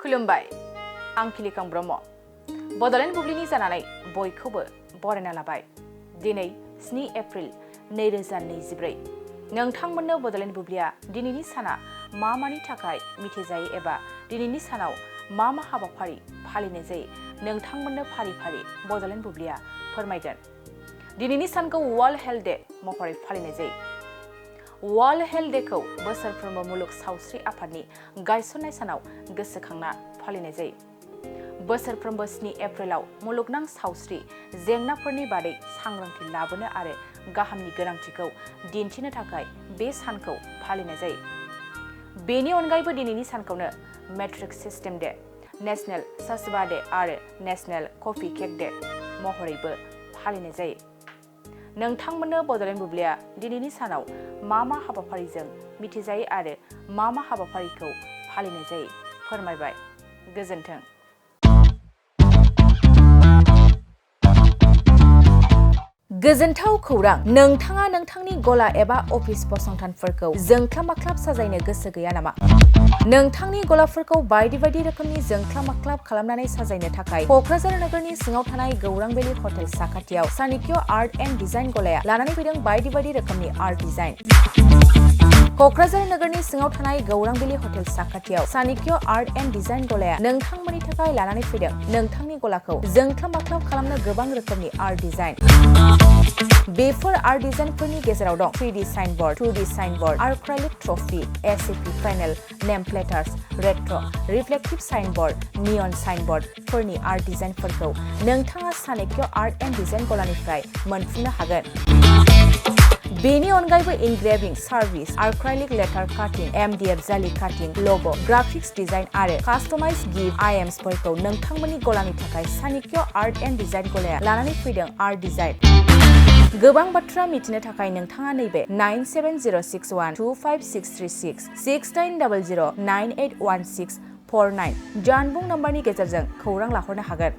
खुलुमबाय आं खिलिखां ब्रह्म बड'लेण्ड बुब्लिनि जानानै बयखौबो बरायना लाबाय दिनै 7 एप्रिल 2024 नोंथांमोननो बड'लेण्ड बुब्लिया दिनैनि साना मा मानि थाखाय मिथिजायो एबा दिनैनि सानाव मा हाबाफारि फालिनाय जायो नोंथांमोननो फारि फारि बड'लेण्ड बुब्लिया फोरमायगोन दिनैनि सानखौ वर्ल्ड हेल्थ डे महरै फालिनाय जायो वर्ल्ड हेल्थ डे खौ बोसोरफ्रोमबो मुलुग सावस्रि आफादनि गायसननाय सानाव गोसोखांना फालिनाय जायो बोसोरफ्रोमबो 7 एप्रिलाव मुलुगनां सावस्रि जेंनाफोरनि बादै सांग्रांथि लाबोनो आरो गाहामनि गोनांथिखौ दिन्थिनो थाखाय बे सानखौ फालिनाय जायो बेनि अनगायैबो दिनैनि सानखौनो मेट्रिक सिस्टेम डे नेशनेल ससबा डे आरो नेशनेल कफि केक डे महरैबो फालिनाय जायो नोंथांमोननो बड'लेण्ड बुब्लिया दिनैनि सानाव मा हाबाफारिजों मिथिजायो आरो मा हाबाफारिखौ फालिनाय जायो फोरमायबाय गोजोन्थों गोजोनथाव खौरां नोंथाङा नोंथांनि गला एबा अफिस फसंथानफोरखौ जोंख्लाब माख्लाब साजायनो गोसो गैया नामा नोंथांनि गलाफोरखौ बायदि रोखोमनि जोंख्लाब माख्लाब खालामनानै साजायनो थाखाय क'क्राझार नोगोरनि सिङाव थानाय गौरां भेलि हटेल साखाथियाव सानिक्य आर्ट एन्ड डिजाइन गलाया लानानै फैदों बायदि रोखोमनि आर्ट डिजाइन क'क्राझार नोगोरनि सिङाव थानाय गौरां भेलि हटेल साखाथियाव सानिक्य आर्ट एन्ड डिजाइन गलाया नोंथांमोननि थाखाय लानानै फैदों नोंथांनि गलाखौ जोंख्लाब माख्लाब खालामनो गोबां रोखोमनि आर्ट डिजाइन बेफोर आर्ट डिजाइनफोरनि गेजेराव दं 3D signboard 2D signboard acrylic trophy SAP panel name प्लेटार्स रेट्र रिफ्लेक्टिभ साइनबोर्ड नियन साइनबोर्डफोरनि आर्ट डिजाइनफोरखौ नोंथाङा सानिक्य आर्ट एन्ड डिजाइन गलानिफ्राय मोनफुंनो हागोन बेनि अनगायैबो इनग्रेविं सार्भिस आर्क्राइलिक लेटार काटिं MDF जालि काटिं लग' ग्राफिक्स डिजाइन आरो कास्टमाइज गिफ्ट आइटेम्सफोरखौ नोंथांमोननि गलानि थाखाय सानिक्य आर्ट एन्ड डिजाइन गलाया लानानै फैदों आर्ट डिजाइन गोबां बाथ्रा मिथिनो थाखाय नोंथाङा नैबे 9706125636 6900981649 जानबुं नम्बरनि गेजेरजों खौरां लाहरनो हागोन